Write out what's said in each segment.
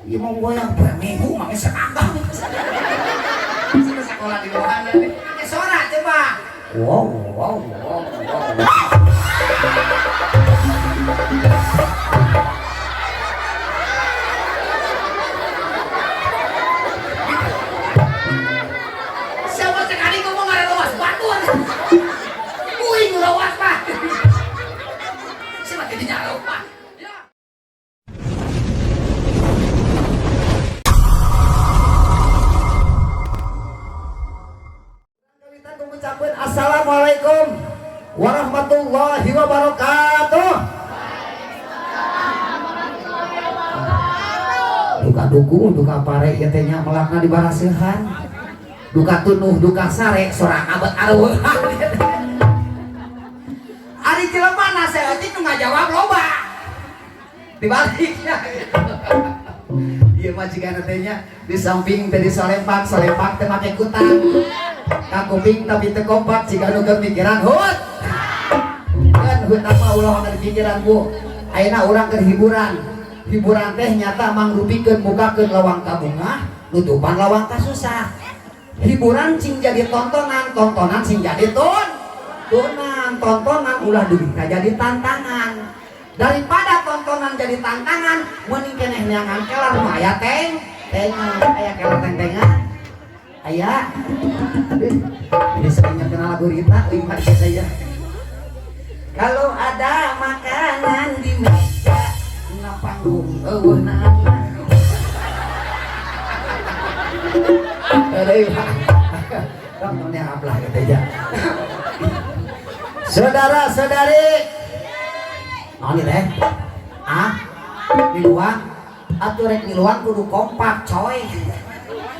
Ieu mau goyang poe Minggu make seragam. Sudah sekolah di mana nih? Pakai sora coba. Wow, wow, wow, wow. Siapa sekali ngomong ada luas batur. Uing luas pak. Siapa jadi nyala pak? Ya. Assalamualaikum warahmatullahi wabarakatuh. Duka duku, duka pare ieu teh nya melakna di baraseuhan. Duka tunuh, duka sare, sorang abet areueuhan. Ari jelema nasehat nu ngajawab loba. Dibaliknya gitu. Ieu mah jigana teh nya di samping teh disolempak, solempak teh make kutang. Ka kuping tapi teu kompak jiga nu keur mikiran hut. Kan hut apa ulah kana pikiran Bu. Ayeuna urang keur hiburan. Hiburan teh nyata mangrupikeun mukakeun lawang kabungah, nutupan lawang kasusah. Hiburan sing jadi tontonan, tontonan sing jadi tontonan, tontonan ulah dugi jadi tantangan. Daripada tontonan jadi tantangan, mending keneh neangan kelar mah aya teng, tengan, aya kelar teng-tengan. Aya. Aduh, ini seringnya kenal lagu Rita, lima saya. Kalau ada makanan di meja, na panggung eueuh naon. Aduh, Pak. Tontonnya ablah gitu ya. Saudara-saudari, naon ieu teh? Ah, miluan. Atuh rek miluan kudu kompak, coy.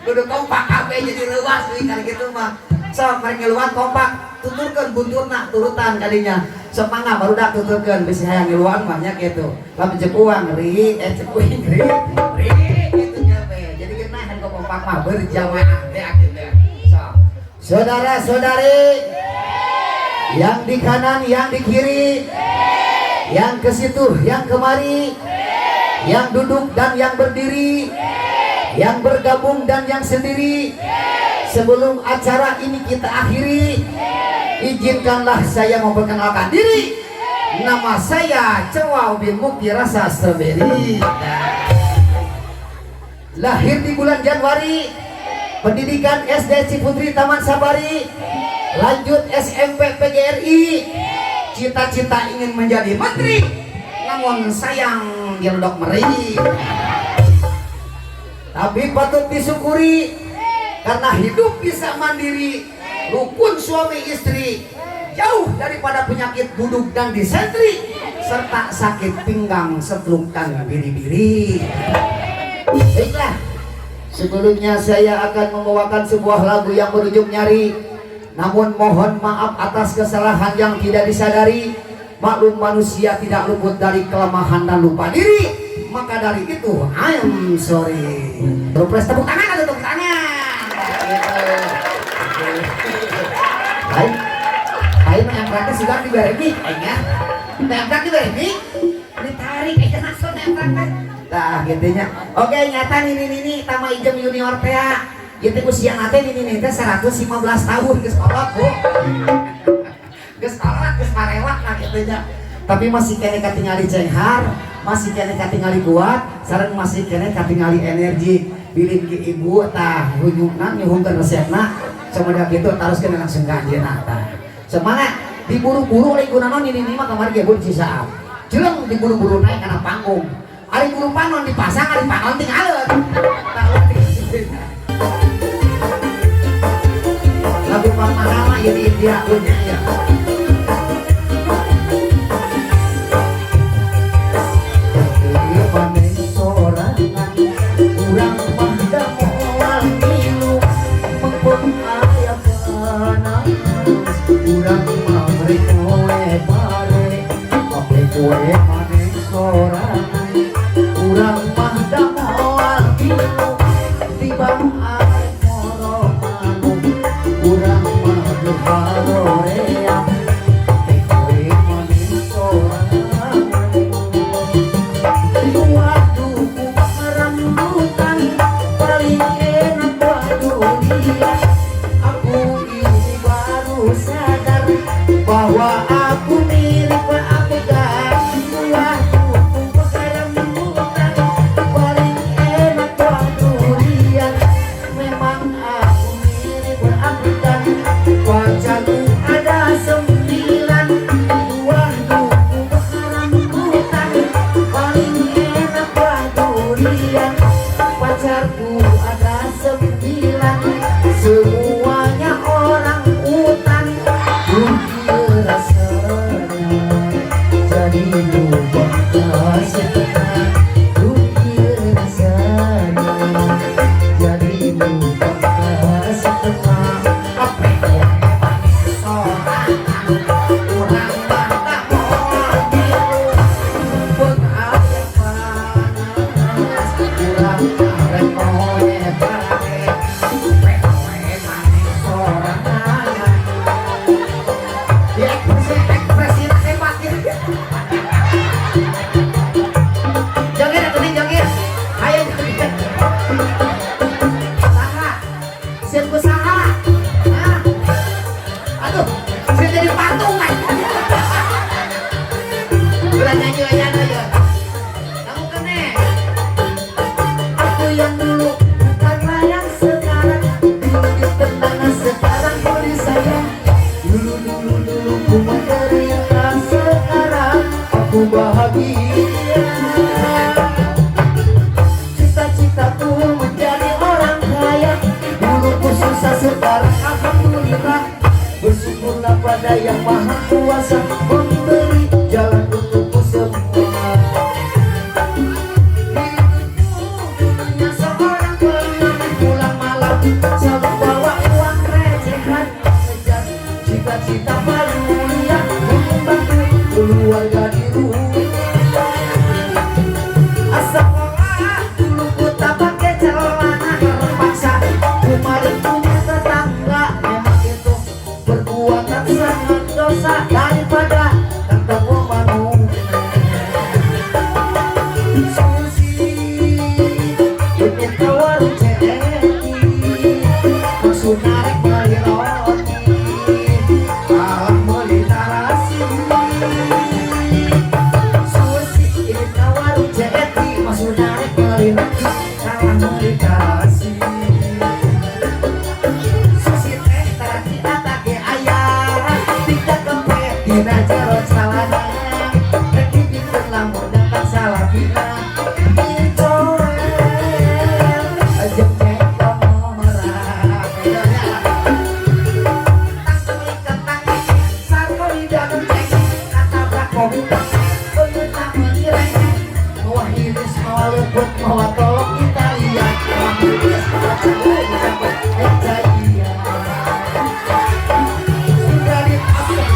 Kudu kompak kabeh jadi leuwas euy kali kitu mah. Sok rek ngiluan kompak, tuturkeun bunturna turutan kadinya. Sok mangga barudak tuturkeun bisi hayang ngiluan mah nya kitu. Lamun ceuk uang ri, eh ceuk uing ri, ri kitu kabeh. Jadi geuna kan kompak mah berjamaah teh akhirnya. Sok. Saudara-saudari yang di kanan, yang di kiri, yang ke situ, yang kemari, yang duduk dan yang berdiri, yang bergabung dan yang sendiri. Sebelum acara ini kita akhiri, izinkanlah saya memperkenalkan diri. Nama saya Cewau bin Mukti Rasa Strawberry. Lahir di bulan Januari, pendidikan SD Ciputri Taman Sabari, lanjut SMP PGRI, cita-cita ingin menjadi menteri, namun sayang diledok meri. Tapi patut disyukuri karena hidup bisa mandiri, rukun suami istri, jauh daripada penyakit buduk dan disentri, serta sakit pinggang, stroke dan biri-biri. Baiklah, sebelumnya saya akan membawakan sebuah lagu yang berujung nyari. Namun mohon maaf atas kesalahan yang tidak disadari. Maklum manusia tidak luput dari kelemahan dan lupa diri. Maka dari itu, I'm sorry. Terus tepuk tangan atau tepuk tangan? Gitu. Baik, ayo nempelnya sudah diberi mic, aingnya. Nempel diberi mic, ditarik, aing langsung nempel teh. Tah, gitu nya. Oke, nyata nini nini tama ijem junior teh. Ieu teh usia nate nini nini teh 115 tahun geus kolot, Bu. Geus kolot, geus parewak lah gitu nya. Tapi masih keneh katingali cenghar, masih keneh katingali kuat, sareng masih keneh katingali energi. Bilih ki ibu tah hunyungna nyuhunkeun resepna, samoda kitu taroskeun langsung ka anjeunna tah. Semangat diburu-buru oleh gunanon ini mah kamari ge di saat. Jeleng diburu-buru naik kana panggung. Ari buru panon dipasang, ari panon tinggalin. Tah lagu Pamahama ieu di India punya ya. Panen sorangan urang mah da moal ngilu mengpun aya panas urang mah rek moe pare kopi kue panen sorangan urang mah da moal ngilu tibang arek moro manuk urang mah geus haroream. kepada Yang Maha Kuasa memberi jalan untukku semua. Hidupku seorang pengamen pulang malam selalu bawa uang recehan mengejar cita-cita paling mulia membantu keluarga di rumah. Sekolah dulu ku tak pakai celana terpaksa ku maling punya tetangga. Memang itu perbuatan sangat dosa daripada ketemu manusia. Susi ini ke warung Ceti maksud narik beli roti kalah beli tarasi. Susi ini ke warung Ceti maksud narik beli roti kalah beli tarasi. Susi teh tarasi atake ayah tidak kempet dina jero calana rek dibikeun lamun datang salakina dicoel jeung cengkong merah. Tangkuli kentang sarkoli daun ceng katabrak mobil beungeutna meuni rengek mawa hiris mawa lepet mawa tolok Italia mawa hiris mawa cepu dicapet jaya. Sudah diasuk.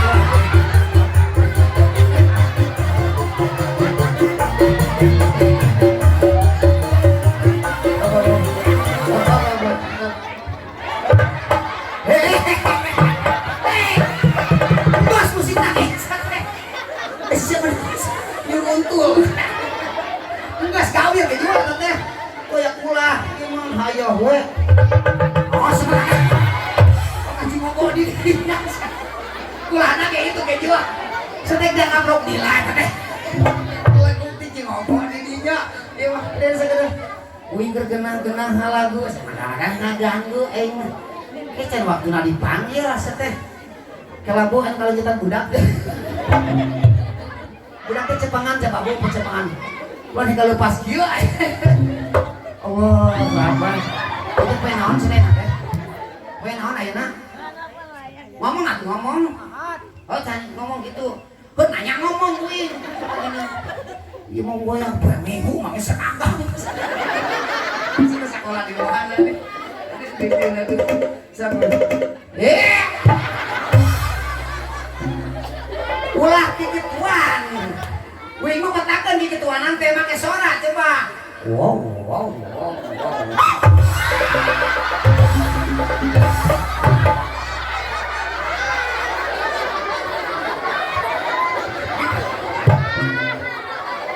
Bos musik nangis. Nyuruntul. Enggak sekawir ke jual teh. Koyak ulah ieu mah hayoh we. Oh sebenarnya. Anjing ngomong di dinya. Kulahna kayak itu ke jual. Setek dia ngabrok nilai teh. Lagu ti jeung ngomong di dinya. Ieu mah dan segera uing keur genah-genah lagu sebenarnya ngaganggu aing mah. Eh can waktuna dipanggil asa teh. Kelabuhan kalau nyetan budak. Budak teh cepengan coba bu cepengan. Wah kalau pas kieu. Allah Akbar. Itu poe naon cenah teh? Poe naon ayeuna? Ngomong atuh ngomong. Oh can ngomong gitu. Heuh nanya ngomong kuing. Ieu mau goyang poe minggu make seragam. Sudah sekolah di bawah nih. Eh. Ulah kikituan. Wing mah katakan kikituanan teh make sora coba. Wow wow wow wow.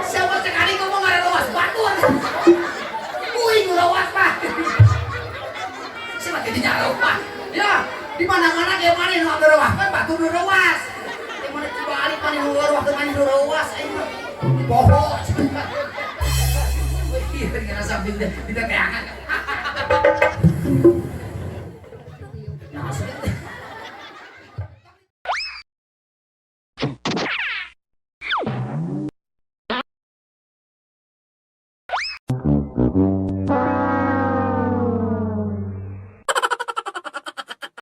Siapa sekali ngomong ada luas batur. Wing luas pak. Siapa tidak lupa. Ya, di mana-mana dia mana nu anu kan batur nu ruas. Di mana dibalik mana nu ruas mana nu ruas aing mah. Poho. Wih, ngerasa di teteangan.